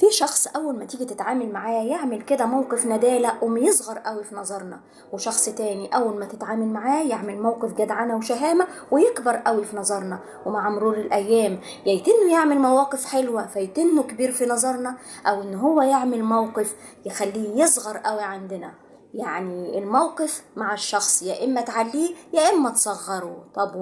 في شخص أول ما تيجي تتعامل معاه يعمل كده موقف ندالة قوم يصغر قوي في نظرنا، وشخص تاني أول ما تتعامل معاه يعمل موقف جدعنة وشهامة ويكبر قوي في نظرنا، ومع مرور الأيام يتنه يعمل مواقف حلوة فيتنه كبير في نظرنا، أو إن هو يعمل موقف يخليه يصغر قوي عندنا. يعني الموقف مع الشخص يا إما تعليه يا إما تصغره. طب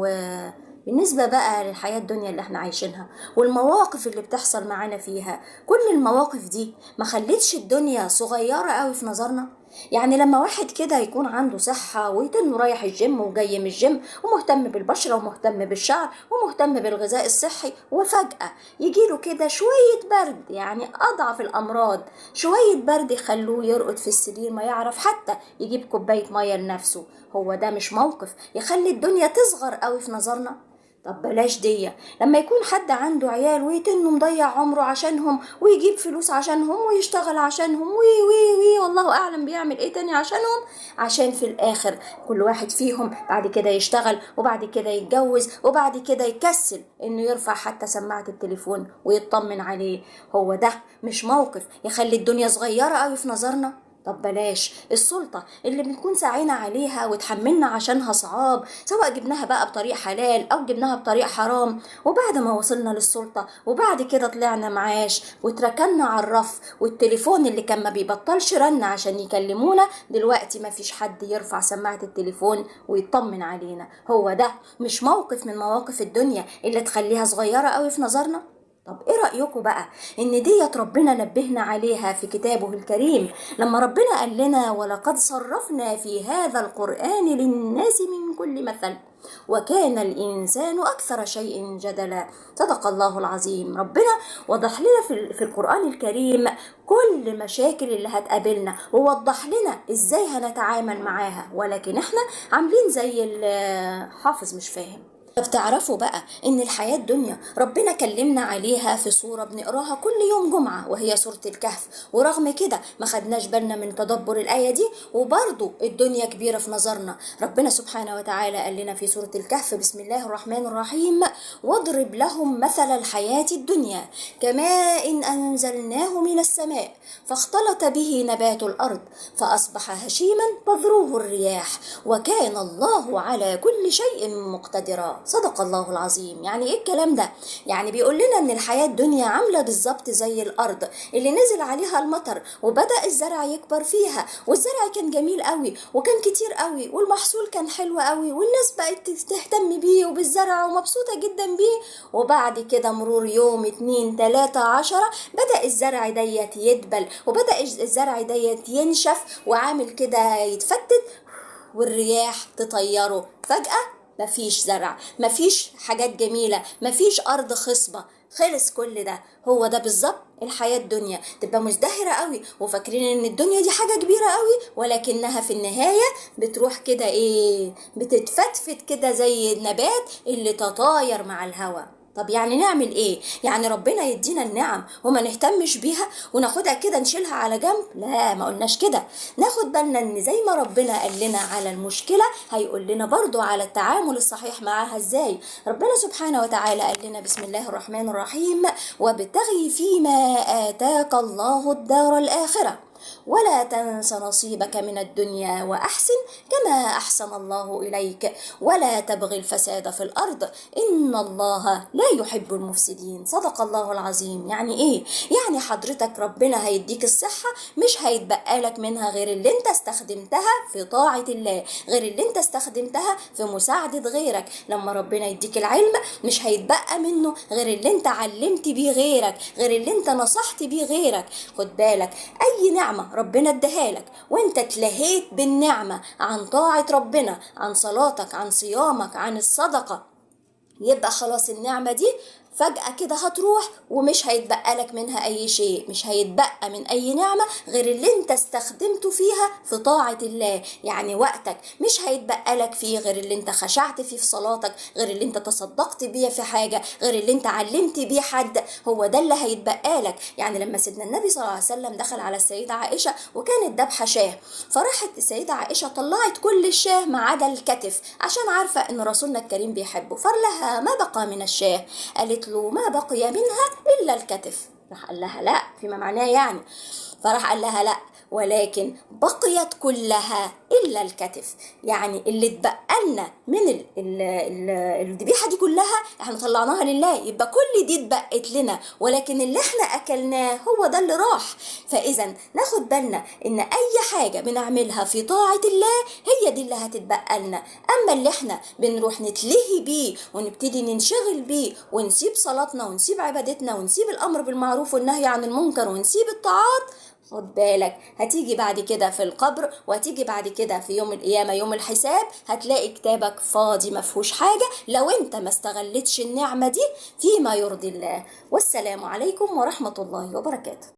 بالنسبة بقى للحياة الدنيا اللي احنا عايشينها والمواقف اللي بتحصل معانا فيها، كل المواقف دي ما خلتش الدنيا صغيرة قوي في نظرنا؟ يعني لما واحد كده يكون عنده صحة ويتنه رايح الجيم وجاي من الجيم ومهتم بالبشرة ومهتم بالشعر ومهتم بالغذاء الصحي، وفجأة يجيله كده شوية برد، يعني أضعف الأمراض، شوية برد يخلوه يرقد في السرير ما يعرف حتى يجيب كوباية مية لنفسه، هو ده مش موقف يخلي الدنيا تصغر قوي في نظرنا؟ طب بلاش دي. لما يكون حد عنده عيال ويتنه مضيع عمره عشانهم ويجيب فلوس عشانهم ويشتغل عشانهم وي وي وي والله أعلم بيعمل إيه تاني عشانهم، عشان في الآخر كل واحد فيهم بعد كده يشتغل وبعد كده يتجوز وبعد كده يكسل إنه يرفع حتى سماعة التليفون ويطمن عليه، هو ده مش موقف يخلي الدنيا صغيرة قوي في نظرنا؟ طب بلاش السلطة اللي بنكون سعينا عليها وتحملنا عشانها صعاب، سواء جبناها بقى بطريق حلال أو جبناها بطريق حرام، وبعد ما وصلنا للسلطة وبعد كده طلعنا معاش وتركنا على الرف، والتليفون اللي كان ما بيبطلش رن عشان يكلمونا دلوقتي ما فيش حد يرفع سماعة التليفون ويطمن علينا، هو ده مش موقف من مواقف الدنيا اللي تخليها صغيرة قوي في نظرنا؟ طب ايه رأيكم بقى ان ديت ربنا نبهنا عليها في كتابه الكريم لما ربنا قال لنا ولقد صرفنا في هذا القرآن للناس من كل مثل وكان الإنسان أكثر شيء جدلا. صدق الله العظيم. ربنا وضح لنا في القرآن الكريم كل مشاكل اللي هتقابلنا ووضح لنا ازاي هنتعامل معاها، ولكن احنا عاملين زي الحافظ مش فاهم. طب تعرفوا بقى ان الحياة الدنيا ربنا كلمنا عليها في سورة بنقراها كل يوم جمعة وهي سورة الكهف، ورغم كده ما خدناش بالنا من تدبر الآية دي، وبرضو الدنيا كبيرة في نظرنا. ربنا سبحانه وتعالى قال لنا في سورة الكهف بسم الله الرحمن الرحيم واضرب لهم مثل الحياة الدنيا كماء أنزلناه من السماء فاختلط به نبات الأرض فأصبح هشيما تذروه الرياح وكان الله على كل شيء مقتدرا. صدق الله العظيم. يعني ايه الكلام ده؟ يعني بيقول لنا ان الحياة الدنيا عاملة بالظبط زي الارض اللي نزل عليها المطر وبدأ الزرع يكبر فيها، والزرع كان جميل قوي وكان كتير قوي والمحصول كان حلو قوي والناس بقت تهتم بيه وبالزرع ومبسوطة جدا بيه، وبعد كده مرور يوم 2 3 10 بدأ الزرع ديت يدبل وبدأ الزرع ديت ينشف وعامل كده يتفتت والرياح تطيره، فجأة مفيش زرع، مفيش حاجات جميلة، مفيش أرض خصبة، خلص كل ده. هو ده بالظبط الحياة الدنيا، تبقى مزدهرة قوي وفاكرين ان الدنيا دي حاجة كبيرة قوي، ولكنها في النهاية بتروح كده ايه، بتتفتفت كده زي النبات اللي تطاير مع الهواء. طب يعني نعمل ايه؟ يعني ربنا يدينا النعم وما نهتمش بيها وناخدها كده نشيلها على جنب؟ لا، ما قلناش كده. ناخد بالنا ان زي ما ربنا قال لنا على المشكلة هيقول لنا برضو على التعامل الصحيح معاها ازاي. ربنا سبحانه وتعالى قال لنا بسم الله الرحمن الرحيم وابتغي فيما آتاك الله الدار الآخرة ولا تنس نصيبك من الدنيا وأحسن كما أحسن الله إليك ولا تبغي الفساد في الأرض إن الله لا يحب المفسدين. صدق الله العظيم. يعني إيه؟ يعني حضرتك ربنا هيديك الصحة مش هيتبقى لك منها غير اللي انت استخدمتها في طاعة الله، غير اللي انت استخدمتها في مساعدة غيرك. لما ربنا يديك العلم مش هيتبقى منه غير اللي انت علمت بيه غيرك، غير اللي انت نصحت بيه غيرك. خد بالك، أي نعمة ربنا اداها لك وانت تلهيت بالنعمة عن طاعة ربنا، عن صلاتك، عن صيامك، عن الصدقة، يبقى خلاص النعمة دي فجأة كده هتروح ومش هيتبقى لك منها أي شيء، مش هيتبقى من أي نعمة غير اللي انت استخدمته فيها في طاعة الله. يعني وقتك مش هيتبقى لك فيه غير اللي انت خشعت فيه في صلاتك، غير اللي انت تصدقت بيه في حاجة، غير اللي انت علمت بيه حد، هو ده اللي هيتبقى لك. يعني لما سيدنا النبي صلى الله عليه وسلم دخل على السيدة عائشة وكانت ذبحة شاه، فراحت السيدة عائشة طلعت كل الشاه ما عدا الكتف عشان عارفة ان رسولنا الكريم بيحبه، فلها ما بقى من الشاه؟ قالت له ما بقي منها إلا الكتف. راح قال لها لا، فيما معناه يعني. فراح قال لها لا، ولكن بقيت كلها إلا الكتف. يعني اللي اتبقى لنا من الذبيحة دي كلها احنا طلعناها لله، يبقى كل دي اتبقت لنا، ولكن اللي احنا أكلناه هو ده اللي راح. فإذا ناخد بالنا إن أي حاجة بنعملها في طاعة الله هي دي اللي هتتبقى لنا. أما اللي احنا بنروح نتلهي بيه ونبتدي ننشغل بيه ونسيب صلاتنا ونسيب عبادتنا ونسيب الأمر بالمعروف والنهي عن المنكر ونسيب الطاعات، خد بالك هتيجي بعد كده في القبر، وهتيجي بعد كده في يوم القيامة يوم الحساب، هتلاقي كتابك فاضي ما فيهوش حاجة لو انت ما استغلتش النعمة دي فيما يرضي الله. والسلام عليكم ورحمة الله وبركاته.